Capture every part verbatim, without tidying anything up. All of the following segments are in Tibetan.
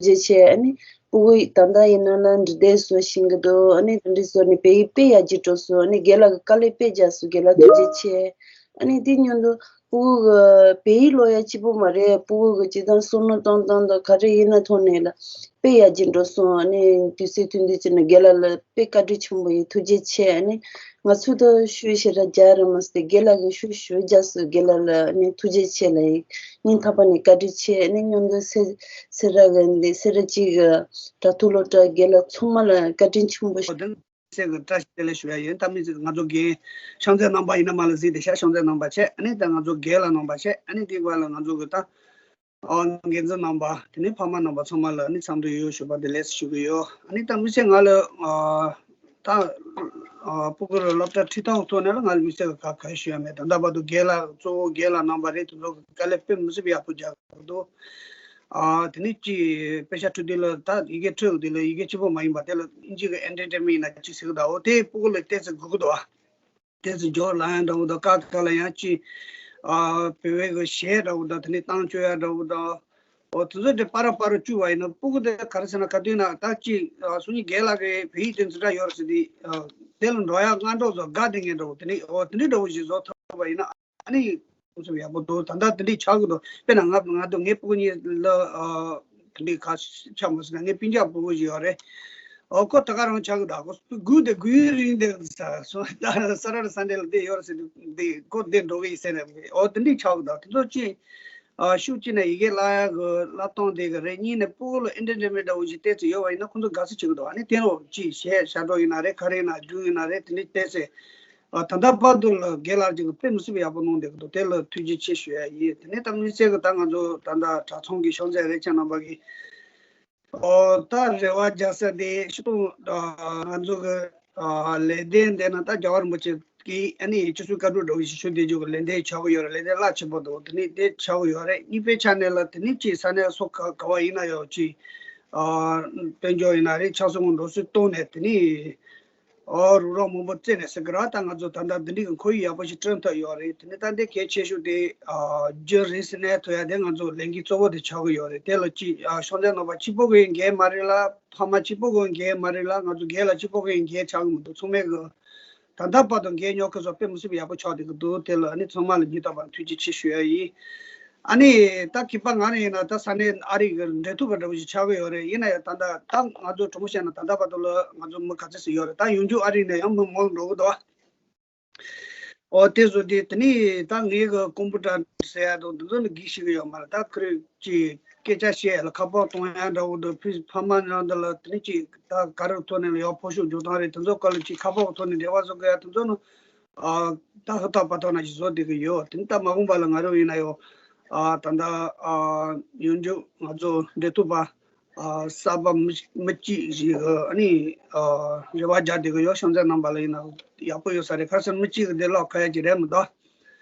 རྗེ་ཆེ། ཨ་ནི་སྤུ་གུ་ད་ལྟ་ཡིན་ན་ལ་འབྲི་དེབ་བཟོ་ཤེས་ཀྱི་འདུག་ཨ་ནི་དེ་འདྲ་བཟོ་ནས་བོད་ཡིག་དཔེ་ཡག་གི་འགྲོ་སོང་། ཨ་ནི་རྒན་ལགས་ཀྱི་དཀའ་ལས་དཔེ་རྒྱག་སོང་། རྒན་ལགས་ཐུགས་རྗེ་ཆེ། ཨ་ནི་དེ་མཉམ་དུ་སྤུ་གུ་གི་བོད་ཡིག་ཀློག་ཡ་གཅིག་པོ་མ་རེད། སྤུ་གུ་གི་སྤྱིར་བཏང་བསམ་བློ་གཏོང་སྟངས་དང་ག་རེ་ཡིན་ན་ཐོག་ནས་ལ་དཔེ་ཡག་གི་འགྲོ་སོང་། ཨ་ནི་དུས་ཚོད་ཐུང་ཐུང་ཅིག་ནས་རྒན་ལགས་ལ་དཔེ་བཀའ་དྲིན་ཆེན་པོ་ཡིན། ཐུགས་རྗེ་ཆེ། ཨ་ནི་ང་ཚོ་ད་ཤུལ་ཞེ་དྲག་རྒྱག་རེད་མ་ཟད་རྒན་ལགས་ཀྱིས་ཤུལ་ཞུ་རྒྱག་སོང་། རྒན་ལགས་ལ་ཨ་ནི་ཐུགས་རྗེ་ཆེ་ལ་ཡིན། སྙིང་ཐག་པ་ནས་བཀའ་དྲིན་ཆེ། ཨ་ནི་མཉམ་དུ་སེ་སེ་ར་གི་འདི་སེ་ར་གཅིག་གི་དྲ་ཐོག་སློབ་གྲྭ་རྒན་ལགས་ཚང་མ་ལ་བཀའ་དྲིན་ཆེན་པོ་ཞུ། སེ་གི་བཀྲ་ཤིས་བདེ་ལེགས་ཞུ་ཡ་ཡིན། ད་མི་ཚེ་ང་ཚོ་རྒན་ཤང་ཚའི་རྣམ་པ་ཡིན་ན་མ་ལ་གཟིགས་དེ་ཤ་ཤང་ཚའི་རྣམ་པ་བྱས། ཨ་ནི་ད་ང་ཚོ་རྒན་ལགས་རྣམ་པ་བྱས། ཨ་ནི་དེ་བར་ལ་ང་ཚོ་གི་ད་ཨ་འགན་འཛིན་རྣམ་པ་དེ་ནས་ཕ་མ་རྣམ་པ་ཚང་མ་ལ་ཨ་ནི་འཚམས་འདྲི་ཡོད་ཞུ་བ་དེ་ལེགས་ཞུ་གི་ཡོད། ཨ་ནི་ད་མི་ཚེ་ང་ལ་ཨ་ད་ཨ་སྤུ་གུ་ར་སློབ་གྲྭ་ཁྲིད་སྟངས་ཐོག་ནས་ལ་ང་ལ་མི་ཚེ་ག་ག་ག་ཞུ་ཡ་མེད། ད་ལྟ་བར་དུ་རྒན་ལགས་གཙོ་བོ་རྒན་ལགས་རྣམ་པ་རེད། དེ་ཚོ་གི་དཀའ་ལས་དཔེ་མི་སྲིད་པ་ཡག་པོ་རྒྱག་གི་འདུག་ཨ་དེ་ནས་ཅིག་དཔེ་ཆ་འཕྲོད་དུས་ལ་ད་ཡི་གེ་འཕྲོད་དུས་ལ་ཡི་གེ་གཅིག་པོ་མ་ཡིན་པ་དེ་ལ་ཨིན་ཇི་གི་ཨེན་ཊར་ཊེན་མེན་ཊི་ཡིན་ན་ཅིག་ཟེར་གི་འདུག་འོ་དེ་སྤུ་གུ་ལ་ཏོག་ཙམ་དགོས་ཀྱི་འདུག་ཨ། ཏོག་ཙམ་སྦྱོར་ལ་ཡང་འདྲ་བོ་དང་ཀ་ཁ་ལ་ཡང་ཅིག་ཨ་བོད་པའི་གི་གཞས་འདྲ་བོ་དང་དེ་ནས་བཏང་བཅོས་ཡ་འདྲ་བོ་དང་། འོ་དེ་ཚོ་དེ་པར་པར་བཅུག་པ་ཡིན་ན་སྤུ་གུ་དེ་ག་རེ་ཟེར་ན་ག་དུས་ན་ད་ཅིག་ཨ་སང་ཉིན་རྒན་ལགས་ཀྱི་བོད་ཡིག་དེ་འཛིན་གྲྭ་ཡོད་རེད་ཟེར་དུས་ཨ་དེ་ལ་འགྲོ་ཡ་སྔ་དྲོ་ཚོ་དགའ་བདེ་ངེས་འདྲ་བོ་དེ་ནས་འོ་དེ་འདྲའི་འདྲ་བོ་ཞིག་བཟོ་ཐུབ་པ་ཡིན་ན། ཨ་ནི་ཁོང་ཚོ་ཡག་པོ་འདུག་ད་ལྟ་དེ་འདྲས་ཆགས་ཀྱི་འདུག་དཔེར་ན་ང་ང་དང་ངའི་སྤུ་གུ་གཉིས་ལ་ཨ་དེ་འདྲས་ཁ་ཆགས་མ་སོང་། ངའི་སྤུན་ཀྱག་སྤུ་གུ་ཞིག་ཡོད་རེད། ཨོ་ཁོ་ད་ག་རང་ཆགས་ཀྱི་འདུག་ཁོ་སྤུ་གུ་དེ་དགུན་རིང་དེ་ས་སོང་ད་ས་ར་ས་འདྲ་ལ་བསྡད་ཡོད་རེད་ཟེར་དུས་འདི་ཁོ་འདི་འགྲོ་གི་ཡིན་ཟེར་ནས་ཨོ་དེ་འདྲས་ཆགས་ཀྱི་འདུག་དེ་ཚོ་ཅི་ཨ་ཤུགས་ཅི་ནས་ཡི་གེ་བརླག་ཡ་གི་བརླག་སྟངས་དེ་གི་རེད། གཉིས་ནས་སྤུ་གུ་ལ་ཨེན་ཊར་ཊེན་མེན་ཊི་འདྲ་བོ་ཞིག་ཏོག་ཙམ་ཡོད་པ་ཡིན་ན་ཁོང་ཚོ་དགའ་ས་ཆགས་ཀྱི་འདུག་ཨ་ནི་དེ་རུ་ཅི་གཞས་ཞབས་བྲོ་ཡིན་ན་རེད། ག་རེ་ཡིན་ན་རྒྱུན་ཡིན་ན་རེད། དེ་འདྲས་ཏོག་ཙམ། ཨ་ད་ལྟ་བར་དུ་ལ་རྒན་ལགས་ཀྱིས་དཔེ་མི་སྲིད་པ་ཡག་པོ་གནང་བསྡད་ཀྱི་འདུག་དེ་ལ་ཐུགས་རྗེ་ཆེ་ཞུ་ཡ་ཡིན། དེ་ནས་ད་མི་ཚེ་གི་ད་ང་ཚོ་ད་ལྟ་དྲ་ཚོང་གི་ཤོང་ཚད་རེད་ཅེས་རྣམ་པ་གིས། ཨོ་ད་རེ་བ་རྒྱག་ས་དེ་ཤི་ཏོང་ང་ཚོ་གི་ཨ་ལས་དོན་དེ་ན་ད་རྒྱལ་བ་རིན་པོ་ཆེ་གིས་ཨ་ནི་སྤྱི་ཚོགས་བཀའ་སྒྲུབ་འདྲ་བོ་ཞིག་ཞུ་བསྡད་རྒྱུ་གི་ལས་དོན་ཆགས་ཀྱི་ཡོད་རེད། ལས་དོན་རླབས་ཆེན་པོ་འདུག་དེ་ནས་དེ་ཆགས་ཀྱི་ཡོད་རེད། གཉིས་པའི་ཆ་ནས་ལ་དེ་ནས་ཅིག་ས་གནས་སོ་ག་ག་བ་ཡིན་ན་ཡང་ཅིག་ཨ་དཔལ་འབྱོར་ཡིན་ན་རེད། ཆབ་སྲིད་ངོ་འགྲོ་སྲོལ་གཏོང་ནས་དེ་ནས། ཨོ་རུ་རོགས་མང་པོ་བཙལ་ནས་ཟེར་གི་ར། ད་ང་ཚོ་ད་ལྟ་འདི་འདྲའི་གི་ཁོར་ཡུག་ཡག་པོ་ཞིག་བསྐྲུན་ཐུབ་ཡོད་རེད། དེ་ནས་ད་འདི་གལ་ཆེ་ཤོས་དེ་ཨ་རྒྱུན་རིང་སེ་གནས་ཐུབ་ཡ་དེ་ང་ཚོ་ལས་འགན་གཙོ་བོ་དེ་ཆགས་ཀྱི་ཡོད་རེད། དེ་ལ་ཅིག་ཨ་ཤོང་ཚད་རྣམ་པ་གཅིག་པོ་གི་འགན་མ་རེད་ལ། ཕ་མ་གཅིག་པོ་གི་འགན་མ་རེད་ལ། ང་ཚོ་རྒན་ལགས་གཅིག་པོ་གི་འགན་ཆགས་ཀྱི་མི་འདུག་ཚང་མས་གི་ད་ལྟ་བར་དུ་འགན་ཉོ་མཁན་ཚོ་དཔེ་མི་སྲིད་པ་ཡག་པོ་ཆགས་བསྡད་ཀྱི་འདུག་དེ་ལ་ཨ་ནི་ཚང་མ་ལ་སྙིང་ཐག་པ་ནས་ཐུགས་རྗེ་ཆེ་ཞུ་ཡ་ཡིན། ཨ་ནི་ད་ཁྱད་པར་ང་རང་ཡིན་ན་ད་ས་གནས་ཨ་རི་གི་འབྲེལ་མཐུད་པ་འདྲ་བོ་ཞིག་ཆགས་ཀྱི་ཡོད་རེད། ཡིན་ན་ཡང་ད་ལྟ་ད་ང་ཚོ་དྲང་མོ་བཤད་ན་ད་ལྟ་བར་དུ་ལ་ང་ཚོ་མི་ག་ཚོད་ཙམ་ཡོད་རེད། ད་ཡོང་རྒྱུ་ཨ་རི་ནས་ཡང་མི་མང་འགྲོ་གི་འདུག་ཨོ་དེ་བཟོ་དུས་དེ་ནི་ད་ངའི་གི་ཀོམ་པུ་ཊར་ཟེར་ཡ་དང་དེ་ཚོ་ནི་གི་ཤེས་ཀྱི་ཡོད་མ་རེད། ད་ཁོ་རང་ཅིག་སྐད་ཆ་བཤད་ཡ་ལ་ཁ་པར་གཏོང་ཡ་འདྲ་བོ་དང་ཕི་ཕ་མ་ནང་དུ་ལ་དེ་ནི་ཅིག་ད་ག་རེ་ཐོག་ནས་ལ་ཡག་ཕོ་ཤུགས་འཇོག་སྟངས་རེད། དེ་ཚོ་སྐོར་ལ་ཅིག་ཁ་པར་གི་ཐོག་ནས་འབྲེལ་བ་བཟོ་དགོས་ཡ་དེ་ཚོ་ནི། ཨ་ད་ཧུར་ཐག་པ་ཐག་ནང་བཞིན་བཟོ་བསྡད་ཀྱི་ཡོད། དེ་ནི་ད་མ་འོངས་པ་ལ་ང་རང་ཡིན་ན་ཡང་ཨ་ད་ལྟ་ཨ་ཡོང་རྒྱུ་ང་ཚོ་འབྲེལ་མཐུད་པ་ཨ་གསར་པ་མི་མི་གཅིག་ཞིག་ཨ་ནི་ཨ་རེ་བ་རྒྱག་བསྡད་ཀྱི་ཡོད། ཤོང་ཚད་རྣམ་པ་ལ་ཡིན་ན་ཡག་པོ་ཡོད་ས་རེད། ཁ་སང་མི་གཅིག་གི་དེ་ལོག་ཁ་ཡ་གཅིག་རེད་མི་འདུག་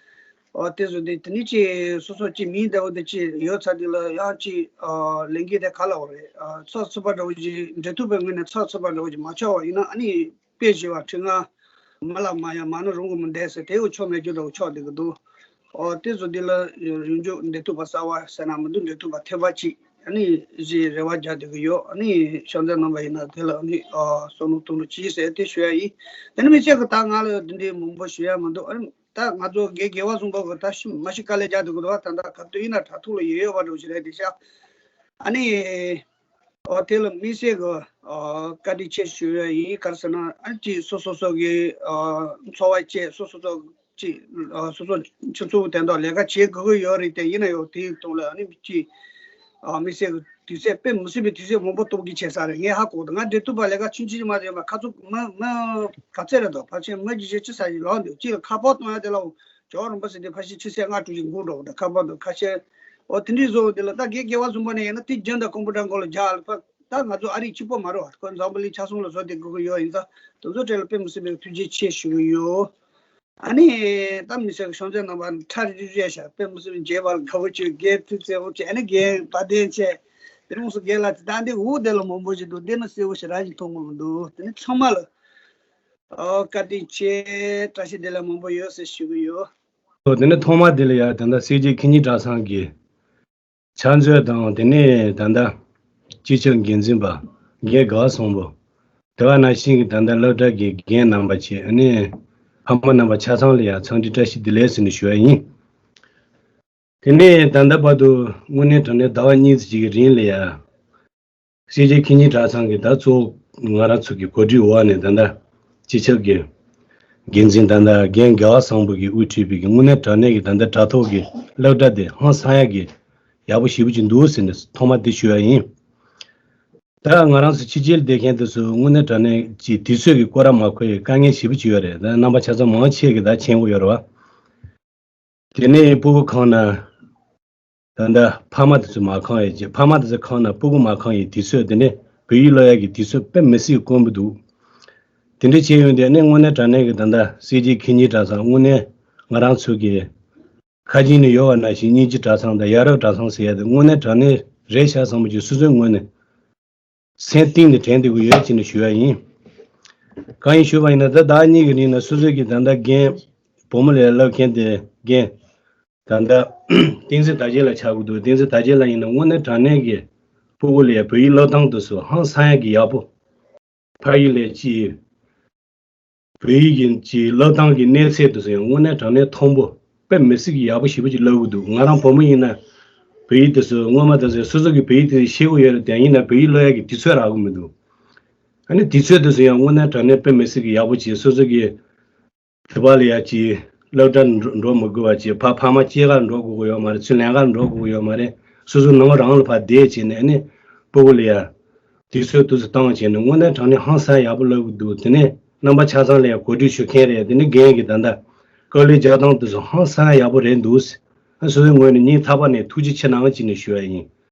ཨ་དེ་བཟོ་དེ་དེ་ནི་ཅི་སོ་སོ་ཅི་མིང་འདྲ་བོ་དེ་ཅི་ཡོད་ཚ་དེ་ལ་ཡང་ཅི་ཨ་ལས་འགན་དེ་ག་ལ་འོ་རེད། ཨ་ཚགས་ཚུད་པ་འདྲ་བོ་ཅིག་འབྲེལ་མཐུད་པའི་ངོས་ནས་ཚགས་ཚུད་པ་འདྲ་བོ་ཅིག་མ་ཆགས་པ་ཡིན་ན་ཨ་ནི། དཔེ་ཞེས་པ་ཁྲི་ང་མ་ལ་མ་ཡ་མ་ནི་རུང་གི་མི་འདས་ཟེར་དེ་འུ་ཆོ་མེད་རྒྱུ་འདྲ་བོ་ཆགས་བསྡད་ཀྱི་འདུག་ཨོ་དེ་ཚོ་འདི་ལ་ཡོང་རྒྱུ་འབྲེལ་མཐུད་པ་གསར་བ་ཟེར་ན་མི་འདུག་འབྲེལ་མཐུད་པ་ཐེ་བ་གཅིག་ཨ་ནི་ཞེས་རེ་བ་རྒྱག་བསྡད་ཀྱི་ཡོད། ཨ་ནི་ཤོང་ཚད་རྣམ་པ་ཡིན་ན་དེ་ལ་ཨ་ནི་ཨ་བསམ་བློ་གཏོང་རོགས་གྱིས་ཟེར་དེ་ཞུ་ཡ་ཡིན། དེ་ནི་མི་ཚད་ཀྱི་ད་ང་ལ་འདི་འདྲའི་མང་པོ་ཞུ་ཡ་མི་འདུག་ཨ་ནི་ད་ང་ཚོ་དགེ་དགེ་བ་གསུམ་པ་གི་ད་ཤི་མ་ཤི་དཀའ་ལས་རྒྱག་བསྡད་ཀྱི་འདུག་ད་ད་ག་དུས་ཡིན་ན་དྲ་ཐོག་ལ་ཡོད་ཡོད་པ་འདྲ་བོ་ཞིག་རེད་དེ་ཤག་ཨ་ནི། ཨོ་དེ་ལ་དམིགས་བསལ་གྱི་ཨ་བཀའ་དྲིན་ཆེ་ཞུ་ཡ་ཡིན། ག་རེ་ཟེར་ན་ཨ་ཅིག་སོ་སོ་སོ་གི་ཨ་འཚོ་བ་བཅད་སོ་སོ་སོ་ཅིག་ཨ་སོ་སོ་ཆུ་ཚོད་དེ་འདྲ་ལས་ཀ་བྱེད་དགོས་ཀྱི་ཡོད་རེད་དེ། ཡིན་ན་ཡང་དེའི་ཐོག་ལ་ཨ་ནི་ཅིག་ཨ་དམིགས་བསལ་གྱི་དུས་ཚོད་དཔེ་མི་སྲིད་པའི་དུས་ཚོད་མང་པོ་གཏོང་གི་བྱེད་ས་རེད། ངས་ཧ་གོ་འདུག་ང་འབྲེལ་མཐུད་པ་ལས་ཀ་ཆུང་ཆུང་མ་རེད་མ་ཁ་ཚུགས་མ་མ་ག་ཚད་རེད་འདུག་ཕལ་ཆེར་མ་ཅི་བྱེད་ཅི་ས་ཞིག་ལོག་འདུག་ཅིག་ལ་ཁ་པར་གཏོང་ཡ་དེ་ལ། ཇོ་བོ་རིན་པོ་ཆེ་དེ་ཕལ་ཆེར་ཆུ་ཚོད་ལྔ་དྲུག་ཅིག་འགོར་འགྲོ་གི་འདུག་ཁ་པར་འདུག་ཁ་ཤས། འོ་དེ་འདྲའི་བཟོ་དེ་ལ་ད་དགེ་དགེ་བ་གསུམ་པ་ནས་ཡིན་ན་དེ་རྒྱུན་དུ་ཀོམ་པུ་ཊར་སྒང་ལ་རྒྱག་ལ་ཕ་ད་ང་ཚོ་ཨ་རིའི་གཅིག་པོ་མ་རེད་བ། ཁོ་འཛམ་བུ་གླིང་ཆ་ཚང་ལ་བཟོ་དེ་དགོས་ཀྱི་ཡོད་ཡིན་ཙང་དེ་ཚོ་གྲས་ལ་དཔེ་མི་སྲིད་པའི་ཐུགས་རྗེ་ཆེ་ཞུ་གི་ཡོད། ཨ་ནི་ད་མི་ཚེ་གི་ཤོང་ཚད་རྣམ་པ་ཁྲ་རི་རི་བྱས་དཔེ་མི་སྲིད་པའི་རྗེས་བར་དགའ་བོ་བྱོས། རྒན་ཐུགས་བརྩེ་བོ་བྱས། ཨ་ནི་རྒན་བ་དན་བྱས། དེ་རིང་སུ་རྒན་ལགས་དེ་ད་འདི་འུ་དེ་ལ་མང་པོ་ཞིག་འདུག་འདི་ནི་གསལ་བོ་ཞེ་དྲག་ཞིག་མཐོང་གི་མི་འདུག་དེ་ནི་ཚང་མ་ལ། ཨོ་བཀའ་དྲིན་ཆེ། བཀྲ་ཤིས་བདེ་ལེགས་མང་པོ་ཡོད་ཟེར་ཞུ་གི་ཡོད། ཨོ་དེ་ནས་ཐོག་མ་དེ་ལ་ཡ་ད་ལྟ་སྲས་རྗེ་མཁན་ཉིད་གྲྭ་ཚང་གི་ཕྱག་མཛོད་དང་དེ་ནས་ད་ལྟ་ སྤྱི་ཁྱབ་འགན་འཛིན་པ། རྒན་དགའ་བ་བཟང་པོ། དེ་བ་ནང་བཞིན་གྱི་ད་ལྟ་སློབ་གྲྭ་གི་རྒན་རྣམ་པ་བཅས་ཨ་ནི་ཕ་མ་རྣམ་པ་ཆ་ཚང་ལ་ཡང་འཚམས་འདྲི་བཀྲ་ཤིས་བདེ་ལེགས་ཟེར་ནས་ཞུ་བ་ཡིན། དེ་ནས་ད་ལྟ་བར་དུ་དངོས་གནས་དྲང་གནས་ཟླ་བ་གཉིས་ཙམ་ཅིག་གི་རིང་ལ་ཡང་སེར་བྱེས་ཁེ་གཉིས་གྲྭ་ཚང་གི་ད་གཙོ་བོ་ང་རང་ཚོ་གི་གོ་སྒྲིག་འོག་ནས་ད་ལྟ་སྤྱི་ཁྱབ་ཀྱི་འགན་འཛིན་ད་ལྟ་རྒན་དགའ་བ་བཟང་པོ་གིས་དབུ་ཁྲིད་པའི་གི་དངོས་གནས་དྲང་གནས་ཀྱི་ད་ལྟ་དྲ་ཐོག་གི་སློབ་གྲྭ་དེ་ཧང་སང་ཡག་གི་ཡག་པོ་ཞེ་པོ་ཅིག་འདུག་ཟེར་ནས་ཐོག་མ་དེ་ཞུ་ཡ་ཡིན། ད་ང་རང་ཚོ་ཕྱི་རྒྱལ་བསྡད་མཁན་དེ་ཚོ་དངོས་གནས་དྲང་གནས་ཀྱི་དུས་ཚོད་ཀྱི་སྐོར་ར་མ་གོ་ཡི་དཀའ་ངལ་ཞེ་པོ་ཅིག་ཡོད་རེད། ད་རྣམ་པ་ཆ་ཚང་མང་ཆེ་གི་ད་མཁྱེན་གྱི་ཡོད་རེད་བ། དེ་ནས་སྤུ་གུ་ཁང་ན་ད་ལྟ་ཕ་མ་དེ་ཚོ་མ་ཁང་ཡི་ཅེ་ཕ་མ་དེ་ཚོ་ཁང་ན་སྤུ་གུ་མ་ཁང་ཡི་དུས་ཚོད་དེ་ནས་བོད་ཡིག་སློབ་ཡག་གི་དུས་ཚོད་དཔེ་མི་སྲིད་དཀོན་པོ་འདུག་དེ་འདྲ་བྱས་ཡོང་དུས་ཨ་ནི་དངོས་གནས་དྲང་གནས་ཀྱི་ད་ལྟ་སེར་བྱེས་ཁེ་གཉིས་གྲྭ་ཚང་དངོས་གནས་ང་རང་ཚོ་གི་ཁ་ཅིག་ནས་ཡོད་པ་ནང་བཞིན་སྙིང་རྗེ་གྲྭ་ཚང་དང་ཡ་རབས་གྲྭ་ཚང་ཟེར་ཡ་དེ་དངོས་གནས་དྲང་གནས་རེད་ཤག་བསམ་པ་ཅིག་སོ་སོའི་ངོས་ནས་སེམས་གཏིང་ནས་དྲན་བསྡད་ཀྱི་ཡོད་ཅེས་ནས་ཞུ་ཡ་ཡིན། གང་ཡིན་ཞུས་པ་ཡིན་ན་ད་ཟླ་གཉིས་ཀྱི་རིང་ལ་སོ་སོའི་གི་ད་ལྟ་རྒན་བུ་མོ་ལ་བསླབ་མཁན་དེ་རྒན་ད་ལྟ་བསྟན་འཛིན་དར་རྒྱས་ལགས་ཆགས་ཀྱི་འདུག་བསྟན་འཛིན་དར་རྒྱས་ལགས་ཡིན་ན་དངོས་གནས་དྲང་གནས་ཀྱི་སྤུ་གུ་ལ་ཡ་བོད་ཡིག་སློབ་སྟངས་དེ་ཚོ་ཧང་སང་ཡག་གི་ཡག་པོ། ཕ་ཡུལ་ལ་ཅིག་བོད་ཡིག་གི་ཅིག་སློབ་སྟངས་ཀྱི་གནས་ཚད་དེ་ཚོ་ཡང་དངོས་གནས་དྲང་གནས་མཐོན་པོ་དཔེ་མི་སྲིད་ཀྱི་ཡག་པོ་ཞེ་པོ་ཅིག་སློབ་གི་འདུག་ང་རང་བུ་མོ་ཡིན་ན་བོད་ཡིག་དེ་ཚོ་སྔོན་མ་དེ་ཚོ་སོ་སོ་གི་བོད་ཡིག་དེ་ཤེས་ཀྱི་ཡོད་རེད་དེ་ཡིན་ན་བོད་ཡིག་སློབ་ཡག་གི་དུས་ཚོད་རག་གི་མི་འདུག་ཨ་ནི་དུས་ཚོད་དེ་ཚོ་ཡང་དངོས་གནས་དྲང་གནས་དཔེ་མི་སྲིད་ཀྱི་ཡག་པོ་ཅིག་སོ་སོ་གི་དེ་བ་ལ་ཡ་ཅིག་སློབ་གྲྭ་འགྲོ་འགྲོ་མི་དགོས་པ་ཅིག་ཕ་ཕ་མ་སྐྱེས་སྐར་འགྲོ་དགོས་ཀྱི་ཡོད་མ་རེད། ཚུར་ལེན་གར་འགྲོ་དགོས་ཀྱི་ཡོད་མ་རེད། སོ་སོ་ནང་རང་ལ་ཕར་བསྡད་བྱས་ནས་ཨ་ནི་སྤུ་གུ་ལ་ཡ་དུས་ཚོད་དུས་སུ་བཏང་བྱས་ནས་དངོས་གནས་དྲང་གནས་ཧང་སང་ཡག་པོ་སློབ་གི་འདུག་དེ་ནས་རྣམ་པ་ཆ་ཚང་ལ་ཡང་གོ་སྒྲིག་ཞུ་མཁན་རེད། དེ་ནས་རྒན་གྱི་ད་ལྟ་དཀའ་ལས་རྒྱག་སྟངས་དེ་ཚོ་ཧང་སང་ཡག་པོ་རེད་འདུག་ཨ་སོ་སོའི་ངོས་ནས་སྙིང་ཐག་པ་ནས་ཐུགས་རྗེ་ཆེ་གནང་ཅེས་ནས་ཞུ་ཡ་ཡིན།